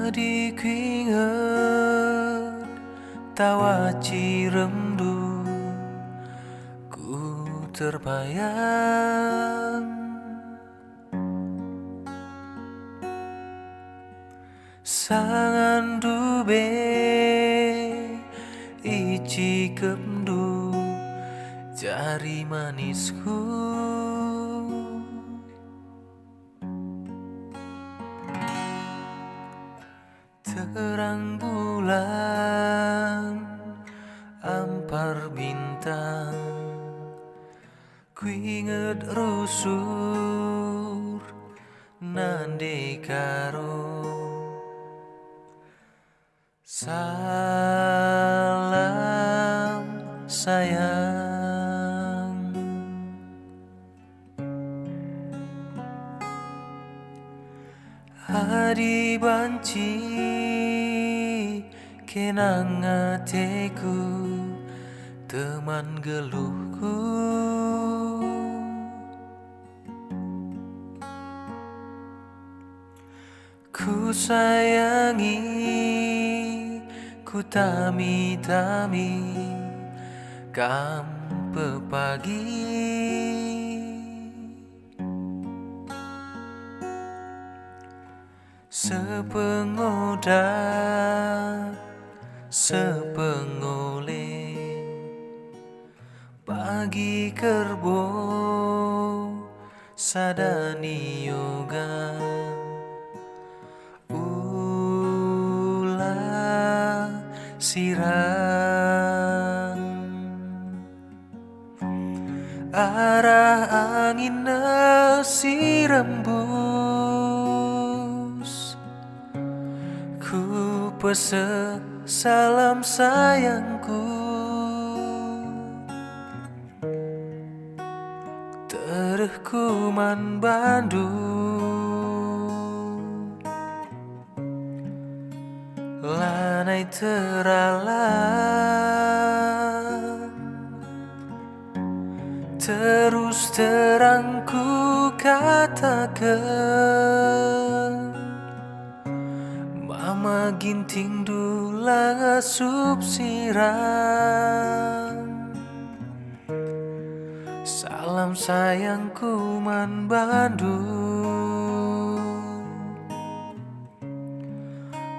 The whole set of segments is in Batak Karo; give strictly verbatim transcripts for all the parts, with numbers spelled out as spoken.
Adi kuinget tawa ciremndu, ku terbayang sanganndu be icikepndu jari manisku. Terang bulan, ampar bintang, kuinget rusur nande karo. Salam sayang. Adi banci kenang ateku, teman geluhku, kusayangi, kutami-tami kam pepagi. Sepengoda, sepengole, pagi kerbo, sada ni yoga. Ula sirang arah angin si rembus, ku pese salam sayangku. Terehku man bandu, lanai teralang. Terus terang kukataken, Mama Ginting ndula ngasup sirang. Salam sayangku man bandu,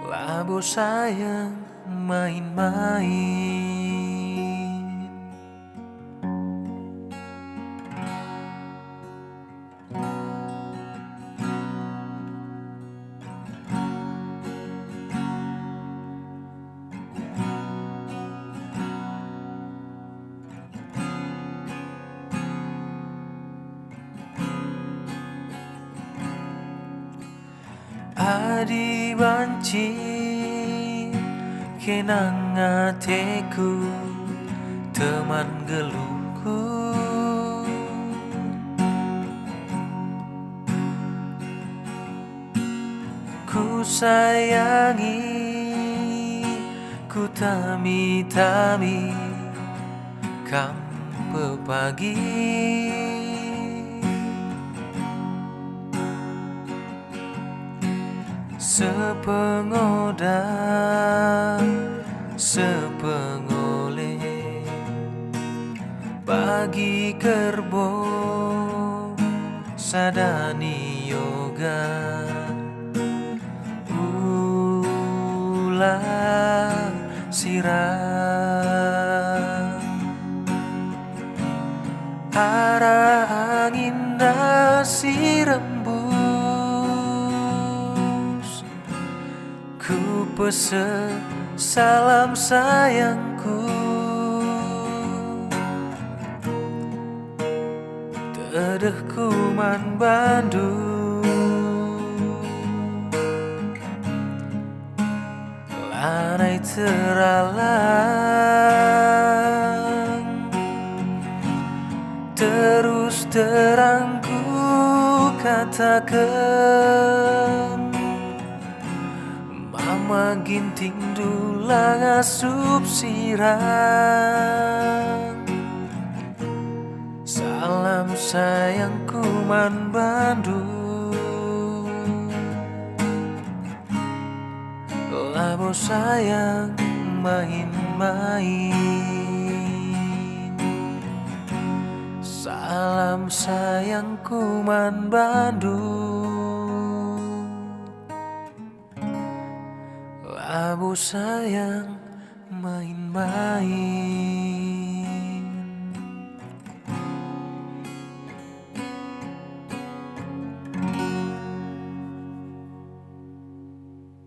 labo sayang main-main. Adi banci kenang ateku, teman geluhku, kusayangi, kutami-tami kam pepagi. Sepengoda, sepengole, pagi kerbo, sada ni yoga. Ula sirang arah angin si rembus, ku pese salam sayangku. Tedehku man bandu, lanai teralang. Terus terang kukataken, Mama Ginting ndula ngasup sirang. Salam sayangku man bandu, Oh sayang, main-main. Salam sayangku man bandu. Labo sayang, main-main.